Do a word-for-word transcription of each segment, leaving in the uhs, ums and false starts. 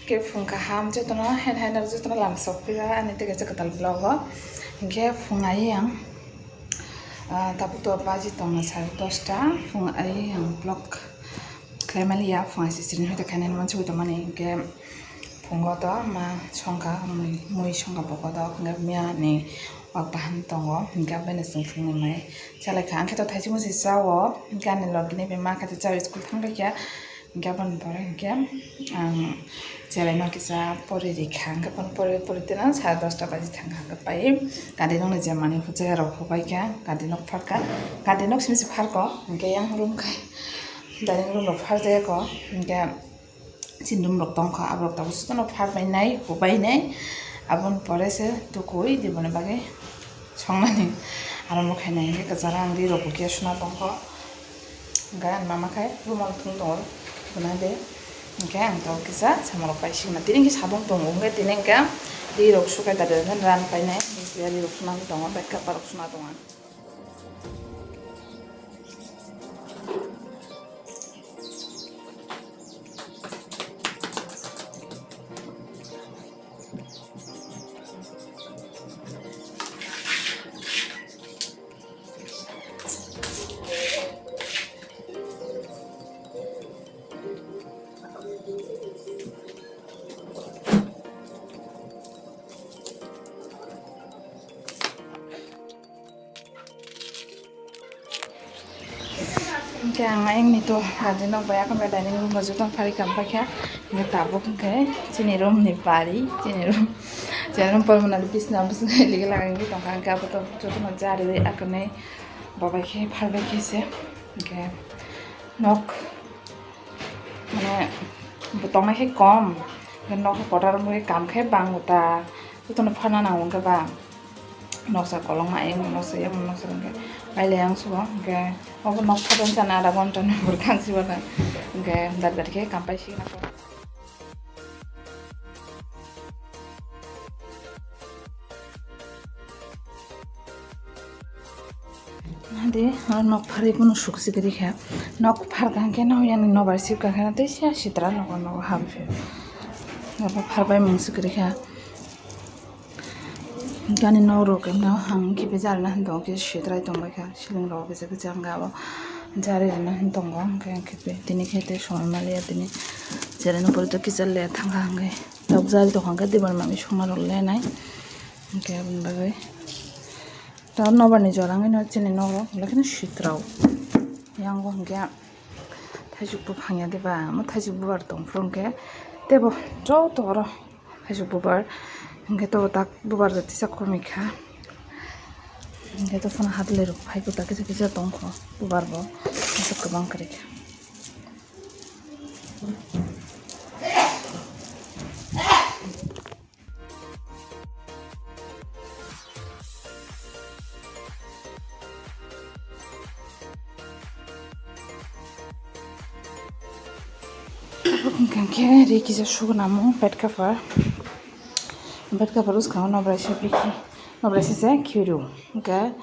Khe phung kaham jotono, haino haino jotono lam sok phila ani tei kaisa kwtal vlog o. Hinkhe phung ai ang, ah, tabuk to baji tongo sare dosta, phung ai ang vlog khlai mani ya, phung ai sisiri hoite khainani mansi tongmani. Hinkhe phungo to ma songkha, mui, mui songkha bokodo, hinkhe miya ni wak bahan tongo, hinkhe aboni chwng phungni mai chalai kha. Ang khe to thaising musi chao, hinkhe ani logi ni bema khe to chao school thang bai kha. Hinkhe aboni pore hinkhe ang chelaino kisa pori rikha, hinkhe aboni pore pori tino sare dosta baji thangkha, hinkhe pai gari nokni je manwi huchaya rok hubai kha, gari nok pharkha, gari nok simi se pharko, hinkhe yang room khai dining room rok pharjaya ko, hinkhe chini room rok tongkha, aborok tabuk jotono pharbai nai hubai nai, aboni pore se tukui diboni bagwi songnani. Aro mo khainai hinkhe kwcharo ang ri rok bo khe suna tongkho. Hinkhe ani mama khai room o thung tongo, hwnwi de. Hinkhe ang tabuk kisa samung rok pai sikna. Tini hinkhe sabung tongo, hinkhe tini hinkhe ri rok sukai ta de, hinkhe ran painai. Hinkhe ri rok suna tongo, bed cover rok suna tongo. Hinkhe ang ayang ni to gari nok bai, akon bai dining room o joto phari kam paikha. Hinkhe tabuk hinkhe chini room ni bari, chini room, chini room pormani bisna bisna ligi lagai tongkha. Hinkhe abo to jotono jari akon bai babai khe pharbai khe se. Hinkhe nok mane bo tongnai khe kom, hinkhe nok kotor wngwi kam khe bang ta, jotono pharna nango hinkhe ba. Noksa kolokma ayang noksa yang noksa hinkhe pailai ang sugo hinkhe obo nok phaton sana adha ghonta ni pore kang si bana hinkhe dar dar khe kam pai si na. Nadi nok pharwi kunu suk si kwrwi kha, nok pharkha hinkhe no yang nobar sibkha khe no tei sia sitra nogo nogo habwi phaio. Obo pharbai mung si kwrwi kha. Gani nok rok no ang kiphilna hinwi tongo, kisa sitrai tongbaikha, ceiling rok kisa kisa wngkha, abo jari rwna hinwi tongo. Hwnkhe ang khe tini khe tei somoi maliya, tini cheraino pore to kisa le thangkha, hwnkhe tok jari tongkha, hwnkhe debari manwi songna rok lenai, hwnkhe aboni bagwi to nobar ni jora wngwi no chini nok rok belai kheno sitrao. Yang o hwnkhe thaisuk buphang ya de ba, omo thaisuk bubar tong phuru hwnkhe teibo joto oro. Thaisuk bubar, hwnkhe to tak bubar jatisa komikha. Hwnkhe to phano hadle rok phai khe ta kisa kisa tongkho bubar bo, aswk kwbang kwrwi kha. Hwnkhe ri kisa sugunamo bed cover, bed cover bwskango nobraisa bikhi, nobraisa se khiru. Hwnkhe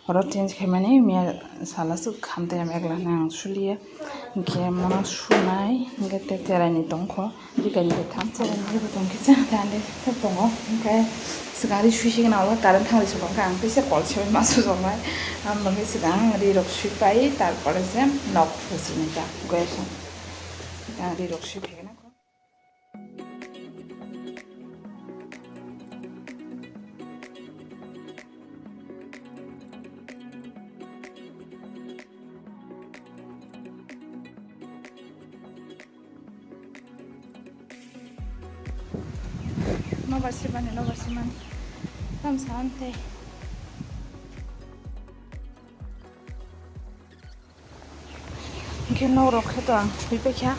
oro change khaimani miya sala swk khamtwi ang ekla hwnwi ang suliya. Hwnkhe mono sunai, hwnkhe tei cheraini tongkho. Bikani bwthang. Chwng bwthang kisa tei ani thok tongo. Hwnkhe swkang ri sui sigwna ulo current thangri se tongkha, ang teisa kol se ma sujoknai. Ang bangwi swkang ri rok sui pai, tarpore se nok phusinai ta goya se. Ang ri rok sui phaikhe na. Nobar sibani, nobar simani. Tam san tei. Hwnkhe nok rok khe to ang thwi paikha.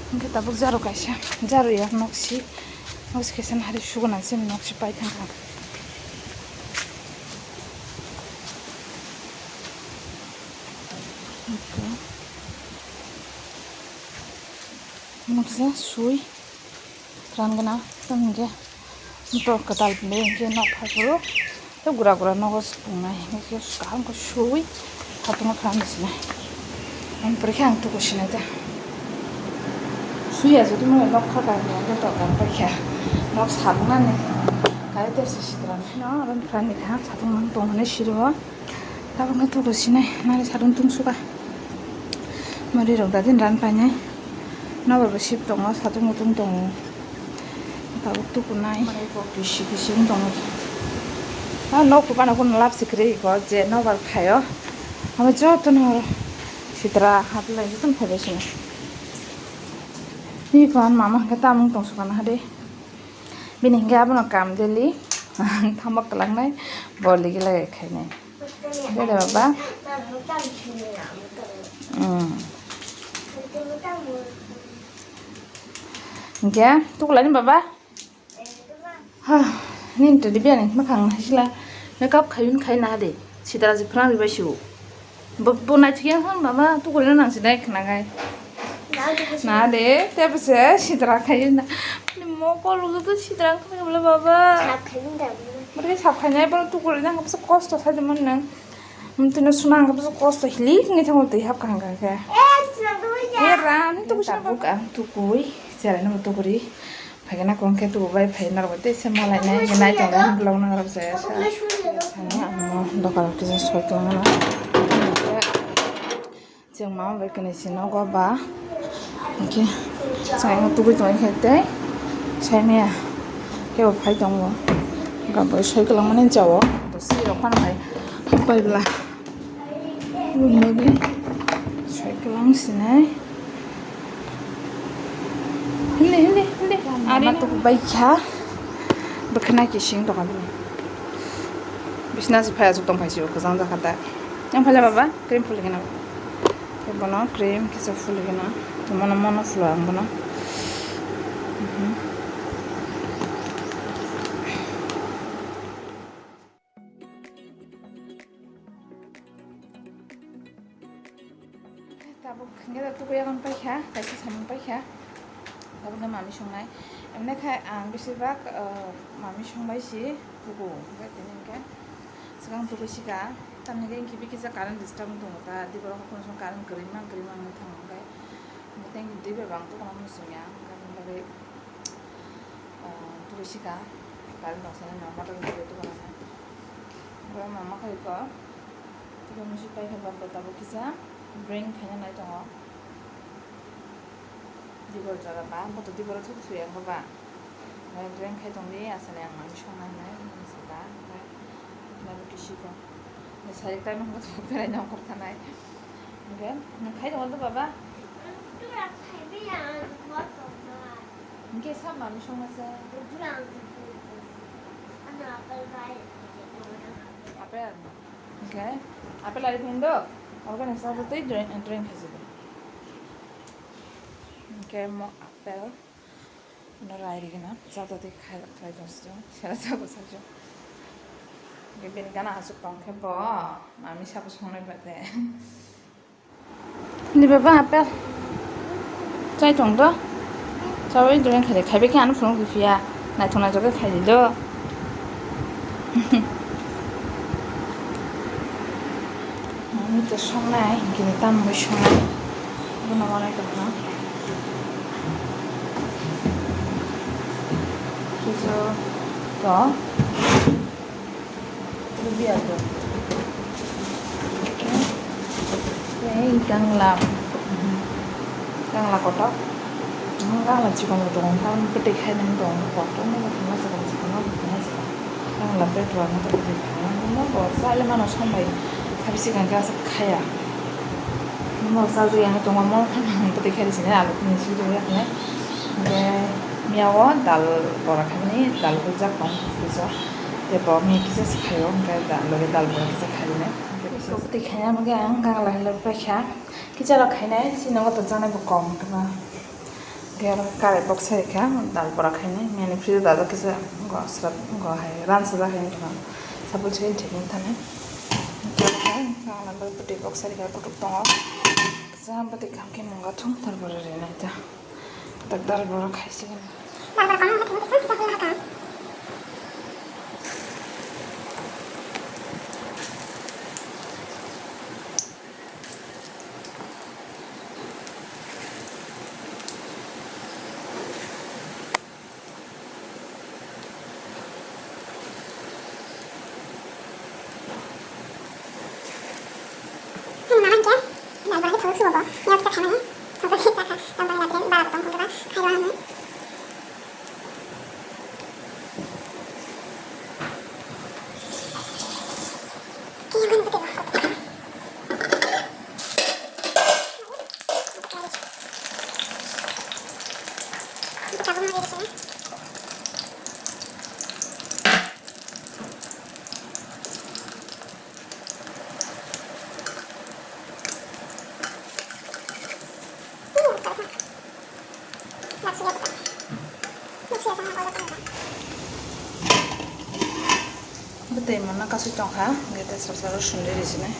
Hwnkhe tabuk jaru kaisa, jaru ya nok si, nok si kaisa hari sugunang se nok si pai thangkha. Nuksa sui rang gana tong hingke motor kwtal pili hingke nok phai phuru tei gura gura nogo supungnai hingke kaham khe sui khatungma kha sinai. Ang porikhe ang tuku sinai de. Suya jodi mo nok kha ka ni to ka paikha. Nok sabunani. Kare ter se sitra no ron prani kha satung mang tong ne siro. Tabuk no tugo sinai nani satung tung suka. Mari rok dadin ran painai. Nobar bo sip tongo satung utung tongo. Tabuk tukunai. Mari kok bisi bisi wng tongo. Ha nok kubana kun lap sikri ko je nobar khayo. Abo joto no sitra haplai joto no phaibai sinai. Ni phan mama hwnkhe tamung tong sukana hade. Bini hwnkhe abono kam daily. Thamak kwlangnai, bo ligi lagai khainai. Dede baba. Hmm. Hwnkhe tukulani baba? Ha, nini tadi biyani makhang naisila makeup khayun khai na de. Sitra ji phrang ribai siu. Bo, bo naithok yang phang mama tukurina nang sinai khna gai. Na de, te bese sitra khayun na. Ni mokol udu tu sitra khna bla baba. Sap khayun da. Mari sap khainai bo tukurina nang bese kosto sai de mon nang. Mtino suna nang bese kosto hilik ni thango tei hap khang kha khe. Eh, sina tu ya. Eh, ran tu sina buk ang tukui. Sera no tukuri. Phaikhe na kong khe tubu bai phai norok bai tei se malai nai hwnkhe nai tongo vlog nang rok jaya sa. Sani ang dokan rok kisa soi tongmano. Chwng mama bai kwnwi se nogo ba. Hwnkhe chwng tugui tongwi khe tei saimaya kebo phai tongo. Gaboi soi kwlangmani jao. Sirok phano bai bai bla. Lubnani soi kwlang sinai. Hindi, hindi, hindi. Ari mama na. Tuku bai kha. Bwkhana kising tong kha bini. Bisna se phai asuk tong phai si kwchang jakha ta. Yang phala baba, cream phuli gana. Bono cream kisa phuli gana. Mono mono phulu ang bono. Mhm. Tabuk hwnkhe da tukuyagan paikha, kaisa samung paikha. Tabukno mami songnai. Emne khe ang besibak, ah, mami songbai si tuku. Hwnkhe tini hwnkhe swkang tukui sika. Tamni hwnkhe engkhe bikisa current disturb wng tongo ta. Diboro hokon song current kwrwi mang kwrwi mang wngwi thango hwnkhe. Hwnkhe tei dui bai bang tukuna muchungya. Hwnkhe aboni bagwi Ah, tuku sika, current tong sani no, motor ni twi tuku nang. Bo mama khai ko, tuku musi pai khe bo tabuk kisa drink khaina nai tongo. Dibor jora ba, bo to dibor thuk thwi ang ba. Drink khai tong di, asani ang mami songna hinai, mami saka, mami kisi ko. Sari time ang bo to berai nang kor thanai. Hwnkhe, nang khai tongo to baba? Hwnkhe sa mami songma se? Apple. Hwnkhe apple ari phindo, organic sa tei drink, drink khaisi de. Hwnkhe mo apple. No rai rigina, jata tei khai, khai tong sio, sera jago sa sio. Hwnkhe bini gana asuk tong khe bo, mami sabo songnai ba de. Ni baba apple. Chai tong do. Chawi drink khai de, khai be khe ano phunuk phiya. Naithok naithok khe khai di do. Mami to songnai, hingkhe ni tam bai songnai. Bono wanai tongkha. Kisu to. Rubi ato. Tei gangla. Gangla kotor. Gangla chikon bo tongo, bwtwi khainani tongo, kotorma bo thangna chikon, chikon bo thangna chikon. Gangla petro ang tei bwtwi thangna, bo sa le mano sombai, sabi sikang khe aswk khaya. Mo sajagwi ang tongo, mo phano ang bwtwi khaidi sini alu phano sui rwya hwnwi. Hwnkhe miyao dal bora khaimani, dal gujak tong, gujak. Tei bo miya kisa se khaio, hwnkhe da-, logi dal bora kisa khaimani. Hwnkhe bwtwi khaina bagwi ang gangla hai lobwi paikha. Kicha rok khainai, chini nogo to chanai bo kom khe ba. Hwnkhe oro karai box sai kha, dal bora khainai, miyani fridge dal kisa go srap go hai ran sajak hai wngkha, sabul se thik wng thani. Hwnkhe oro khe ang nang bai bwtwi box sai kha, kutuk tongo. Kisa bwtwi kaham khe mwnga thung, tar pore rinai ta. Tak dal bora khai sigini. Bwtwi mano kasui tongkha, hwnkhe tei sal salo sundui rijinai.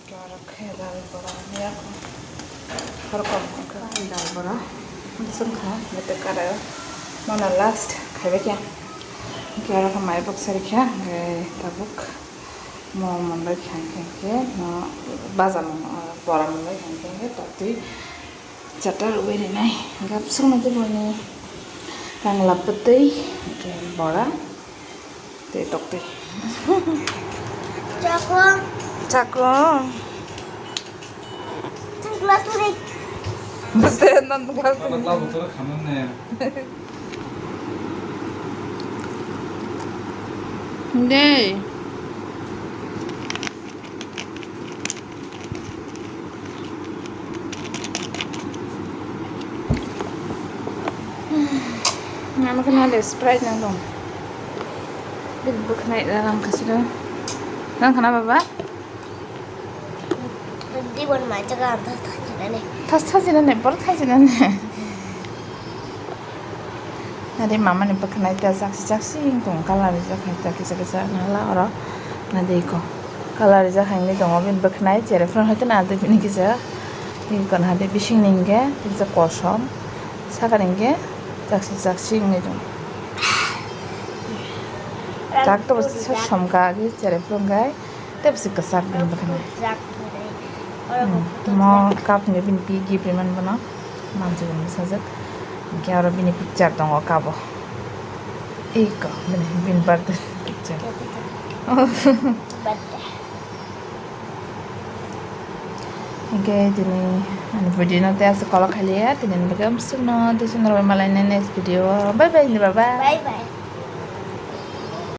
Hwnkhe oro khe dal bora ya kho. Horokam hwnkhe dal bora. Swngkha, hwnkhe tei karaio. Mono last khaibai khe. Hwnkhe oro khe mai bwksa rikha, hwnkhe tabuk mo monlai kha, hwnkhe no baja mano, bora monlai kha, hwnkhe toktwi. Chata rwui rinai, hwnkhe bwswkno tei boni tangla bwtwi, hwnkhe bora tei toktwi. Chakung. Chakung. Glass lik. Bwswk non glass lik. Dei. Mama khe nade Sprite nang tong. Bil bwkhnai rang khasiro. Nang khana baba? Dibon mai jaga ang thas thas jinani. Thas thas jinani, bor thai jinani. Nadi mama ni bwkhnai ta jaksi jaksi wng tong, colour rijak hai ta kisa kisa nala oro nadi ko colour rijak hai wngwi tongo bini bwkhnai, cherep phano hai ta nadi bini kisa iko nadi bising ni hwnkhe kisa kosom saka ni hwnkhe jaksi jaksi wngwi tongo. Tak to bo somka agi cherep phano hwnkhe. Tei bwswk kwchak bini bwkhani. Kwchak hinwi. Oro bo Hmm. photo Mo thlak. Cup ni bini pi gift rimani bono. Manjak ni bwsajwk. Hwnkhe oro bini picture tongo cup o. Eko bini, bini birthday picture. Birthday. Hwnkhe tini ani video no tei aswk kolok khailiya. Tini ni bagwi amswkno tei chwng rwui malaina next video o. Bye bye hinwi baba. Bye bye.